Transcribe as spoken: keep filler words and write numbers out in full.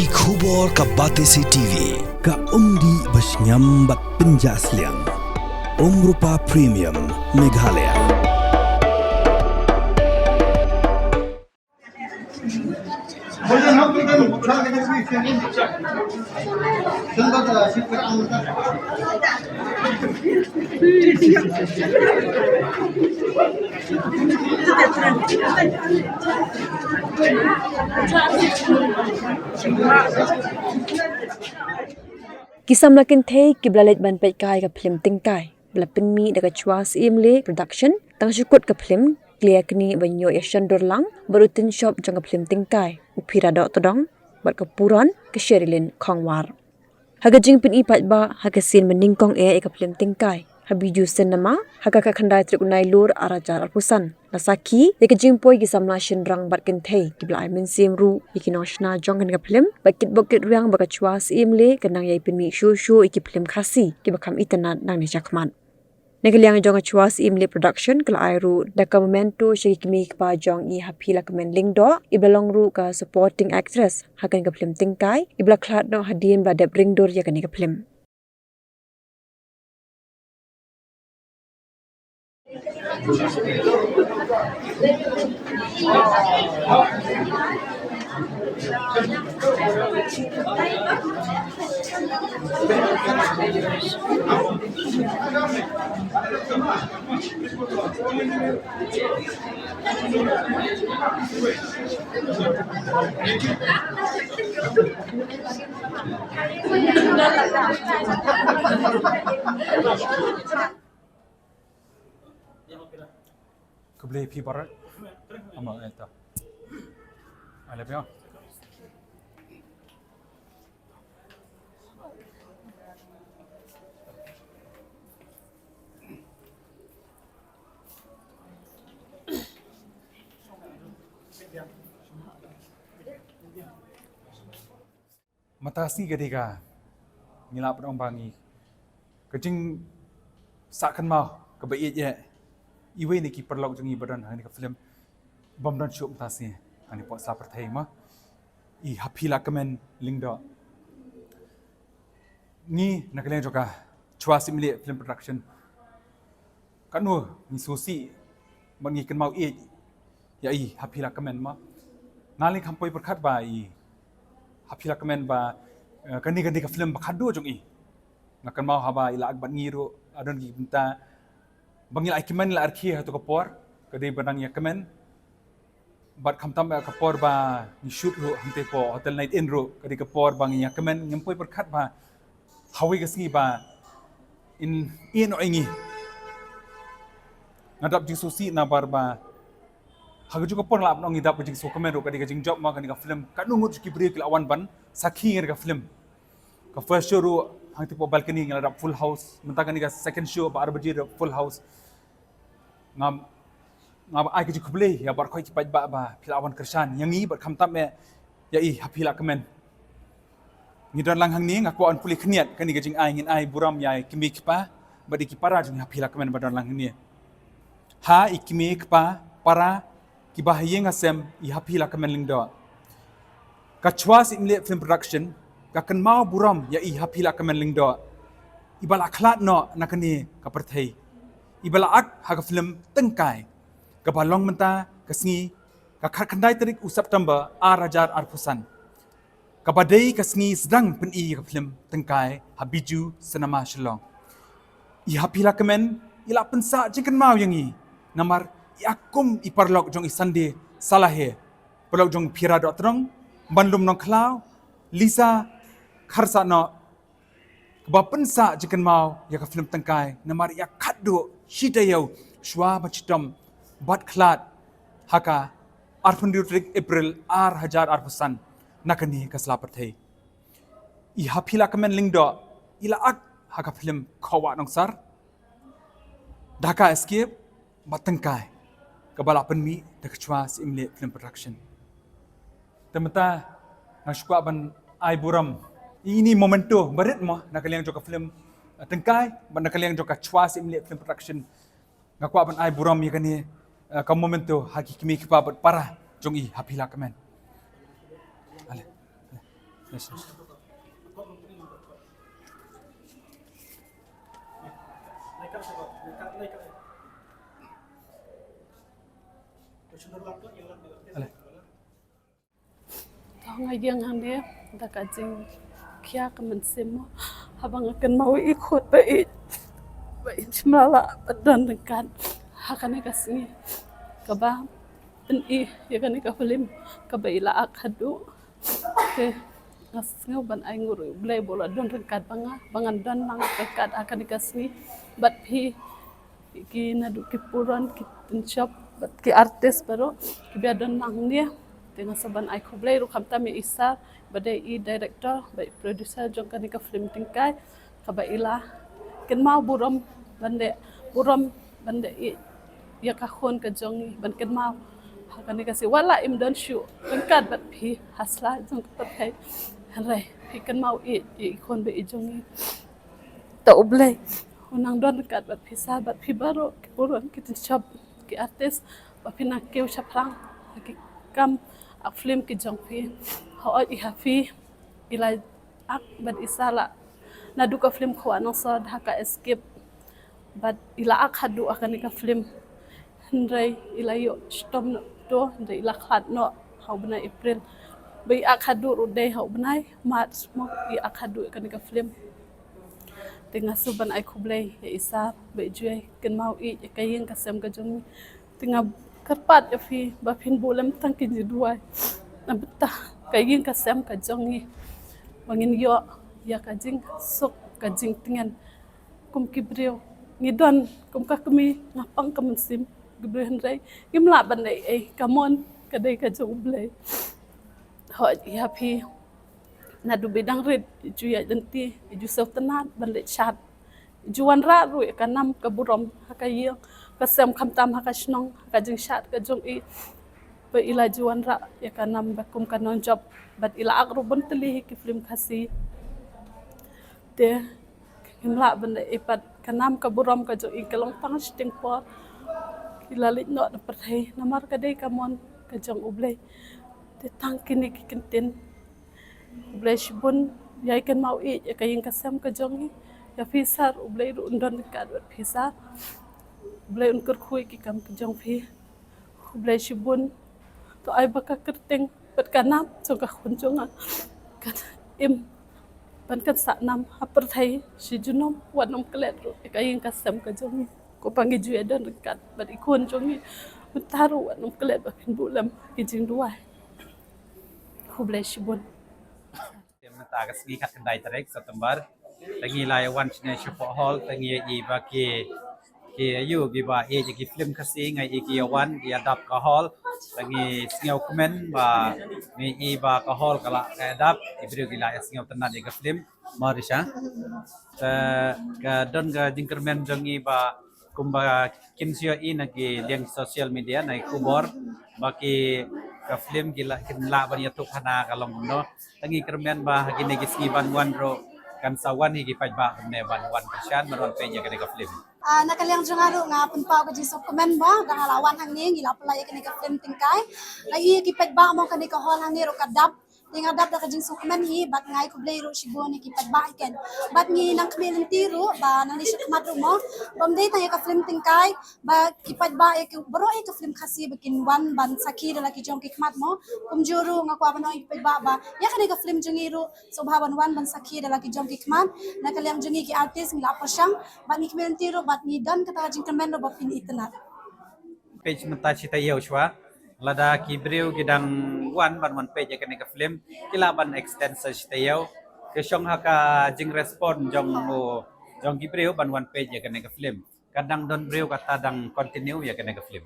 Ki khubor ka Batesi T V, ka umdih ba shngiam bad pynjah sliang. Umrupa Premium, Meghalaya. Ki samla kynthei kiba la leit ban peit kai ka phlim Tyngkai ba la pynmih da ka Chwa Syiem Leh Production, tang shu kut ka phlim, ki la ïaknieh ban ïoh ïa Shandor Lang bad u tynshop jong ka phlim Tyngkai, u Phiradoh Tdong, bad ka Puron, ka Sherilyn Khongwar. Ha ka jingpyni paidbah ha ka sien ba nyngkong eh ïa ka phlim Tyngkai ha Bijou Cinema ha ka khatkhyndai tarik u Nailur ar hajar arphew san, la sakhi ïa ka jingpoi ki samla shynrang bad kynthei kiba la ai mynsiem ruh ïa ki nongshna jong kane ka phlim, bad kitbok kitrwiang ba ka Chwa Syiem Leh ka nang ïai pynmih shuh shuh ïa ki phlim Khasi kiba kham itynnad nangne shakhmat. Na ka liang jong ka Chwa Syiem Leh Production ka la ai ruh da ka memento sha ki kmie ki kpa jong i Haphilakmen Lyngdoh, iba la long ruh ka supporting actress ha kane ka phlim Tyngkai, iba la khlad noh hadien ba la dep ring dur ïa kane ka phlim. Khublei phi baroh. Ama eta. Ale phi. Mynta ka sngi ka dei ka, ngi lah ban ong ba ngi, ka jingsah kynmaw kaba ïeit ïa iwei na ki paralok jong ngi ba don ha kane ka film bym don shuh mynta ka sngi ha kane ka pdeng sla pyrthei mo, i Haphilakmen Lyngdoh. Ngi na ka liang jong ka Chwa Syiem Leh Film Production, katno ngi sngewsih bad ngi kynmaw ïeit ïa i Haphilakmen mo. Nga lei kham poi pyrkhat ba i Haphilakmen ba, eh, kane, kane ka film ba khadduh jong i. Nga kynmaw haba i la ak bad ngi ruh, ah, don ki bynta ba ngi la ai kmen, la rkhie ha kato ka por, ka dei ba nang ïa kmen. Bad khamtam ïa ka por ba ngi shoot ruh hangtei hapoh Hotel Night Inn ruh, ka dei ka por ba ngi ïa kmen, ngim poi pyrkhat ba hawei ka sngi ba in ïehnoh ïa ngi. Nga dap jingsngewsih namar ba ha kajuh ka por lah ban ong ngi dap ka jingsngewkmen ruh, ka dei ka jingjop mo kane ka film. Katno ngut ki briew ki la wan ban sakhi ïa kane ka film. Ka first show ruh hangtei hapoh balcony ngi la dap full house. Mynta kane ka second show ba ar baje ruh full house. Nga, nga ai ka jingkhublei ïa baroh ki paidbah ba phi la wan kyrshan ïa ngi bad khamtam eh ïa i Haphilakmen. Ngi don lang hangne, nga kwah ban pule khyndiat, kane ka jingai ngin ai burom ïa i kmie kpa bad i ki para jong i Haphilakmen ba don lang hangne. Ha i kmie kpa para kiba ha ïing ha sem i Haphilakmen Lyngdoh, ka Chwa Syiem Leh Film Production ka kynmaw burom ïa i Haphilakmen Lyngdoh, iba la khlad noh na kane ka pyrthei, iba la ak ha ka film Tyngkai, kaba long mynta ka sngi ka khatkhyndai tarik u September ar hajar arphew san, kaba dei ka sngi sdang pyni ïa ka film Tyngkai ha Bijou Cinema Shillong. I Haphilakmen i la pynsah jingkynmaw ïa ngi namar i ak kum i paralok jong i Sunday Salahe, paralok jong Phiradoh Tdong, Banlum Nongkhlaw, Lisa Kharsahnoh, kaba pynsah jingkynmaw ïa ka film Tyngkai namar i ak khadduh shi taïew shuwa ban shitom bad khlad ha ka arphew hynriew tarik April ar hajar arphew san na kane ka sla pyrthei. I Haphilakmen Lyngdoh i la ak ha ka film Khawah Nongsar, Dhaka Escape bad Tyngkai, kaba la pynmih da ka Chwa Syiem Leh Film Production. Te mynta nga shu kwah ban ai burom ïa ine i memento barit mo na ka liang jong ka film, eh, Tyngkai bad na ka liang jong ka Chwa Syiem Leh Film Production. Nga kwah ban ai burom ïa kane, eh, ka memento ha ki kmie ki kpa bad para jong i Haphilakmen. Ale. To nga ïeng hangne da ka jingkhia ka mynsiem mo. Haba nga kynmaw i khun ba i, ba i shim la la ba don ryngkat ha kane ka sngi kaba pyni ïa kane ka film kaba i la ak haduh. Te nga sngew ban ai nguh ruh ïa u Blei ba u la don ryngkat bad nga, ba ngan don lang ryngkat ha kane ka sngi bad phi, ki naduh ki puron, ki tynshop bad ki artist baroh kiba don lang hangne. Te nga sa ban ai khublei ruh khamtam ïa i Sir ba dei i director bad i producer jong kane ka film Tyngkai, kaba i la kynmaw burom ban leh, burom ban leh ïa ka khun ka jong ngi, ban kynmaw ha kane ka sngi wat la im don shuh ryngkat bad phi ha sla jong ka pyrthei, hynrei phi kynmaw ïa i khun ba i jong ngi. To u Blei u nang don ryngkat bad phi Sir bad phi baroh ki puron, ki tynshop, ki artist ba phi nang kiew shaphrang ha ki kam ak film ki jong phi. Hooid, i ha phi i la ak bad i Sir la naduh ka film Khawah Nongsor ha ka Escape bad i la ak haduh ha kane ka film. Hynrei i la ïoh shitom noh to, hynrei i la khlad noh ha u bnai April. Ba i ak haduh ruh dei ha u bnai March mo i ak haduh ha kane ka film. Te nga shu ban ai khublei ïa i Sir ba i ju ïai kynmaw ïa ka ïing ka sem ka jong ngi. Te nga kyrpad ïa phi ba phin buh lem tang ki jingduwai na bynta ka ïing ka sem ka jong ngi, ba ngin ïoh ïa ka jingsuk ka jingtngen. Kum ki briew ngi don kum ka kmie, nga pang ka mynsiem ki briew, hynrei ngim lah ban leh ei ei, ka mon ka dei ka jong u Blei. Hooid, i ha phi naduh ba i dang rit i ju ïaid lynti, i ju sngewtynnad ban leit shad, i ju wanrah ruh ïa ka nam ka burom ha ka ïing ka sem, khamtam ha ka shnong, ha ka jingshad ka jong i. Ba i la ju wanrah ïa ka nam ba kum ka nongjop bad i la ak ruh bun tylli ki film Khasi. Te ngim lah ban leh ei ei pat, ka nam ka burom ka jong i ka long tang shiteng por. Ki la leit noh na pyrthei namar ka dei ka mon ka jong u Blei. Te tang kine ki kyntien. U Blei shibun, ïai kynmaw ïa ka ïing ka sem ka jong ngi. Ïa phi Sir, u Blei ruh un don ryngkat bad phi Sir. U Blei un kyrkhu ïa ki kam ki jong phi. U Blei shibun. To ai ba ka kyrteng bad ka nam jong ka khun jong nga kan im ban kan sah nam ha pyrthei shi junom, wat nym klet ruh ïa ka ïing ka sem ka jong ngi. Ko pa ngi ju ïa don ryngkat bad i khun jong ngi mynta ruh, wat nym klet ba phin buh lem ki jingduwai. Khublei shibun. Mynta ka sngi khatkhyndai tarik September, te ngi la ïa wan shane sha Fourth Hall, te ngi ïa i ba ki, ki ïa u kiba ïeit ïa ki film Khasi, nga ïa i ki ïa wan, ki ïa dap ka hall. Te ngi sngewkmen ba ngi ïa i ba ka hall ka la ka ïa dap, ki briew ki la ïa sngewtynnad ïa ka film. Marisha, te ka don ka jingkyrmen jong ngi ba kumba kin shu ïohi na ki liang social media, na ki khubor ba ki, ka film ki la, kin lah ban ïathuh hana ka long kumno. Te ngi kyrmen ba ha kine ki sngi ban wan ruh kan sa wan hi ki paidbah kumne ban wan kyrshan, ban wan peit ïa kane ka film. Ah, na ka liang jong nga ruh nga pynpaw ka jingsngewkmen ba nga la wan hangne, ngi la pynlait ïa kane ka film Tyngkai. La ïa ki paidbah mo, kane ka hall hangne ruh ka dap. Te nga dap da ka jingsngewkmen hi bad nga ai khublei ruh shibun ïa ki paidbah hi ken. Bad ngi nang khmih lynti ruh ba nangne shakhmat ruh mo, bym dei tang ïa ka film Tyngkai, ba ki paidbah ïa ki baroh ïa ka film Khasi ba kin wan ban sakhi da la ki jong ki khmat mo. Kumjuh ruh nga kwah ban ong ïa ki paidbah ba ïa kane ka film jong ngi ruh sngewbha ban wan ban sakhi da la ki jong ki khmat. Na ka liang jong ngi ki artist ngi la pyrshang bad ngi khmih lynti ruh bad ngi don kata ka jingkyrmen ruh ba phin itynnad. Peit mynta shi taïew shuwa. Lada ki briew ki dang wan ban wan peit ïa kane ka film, ki lah ban extend sa shi taïew. Ka shong ha ka jingrespond jong u, jong ki briew ban wan peit ïa kane ka film. Ka dang don briew kata dang continue ïa kane ka film.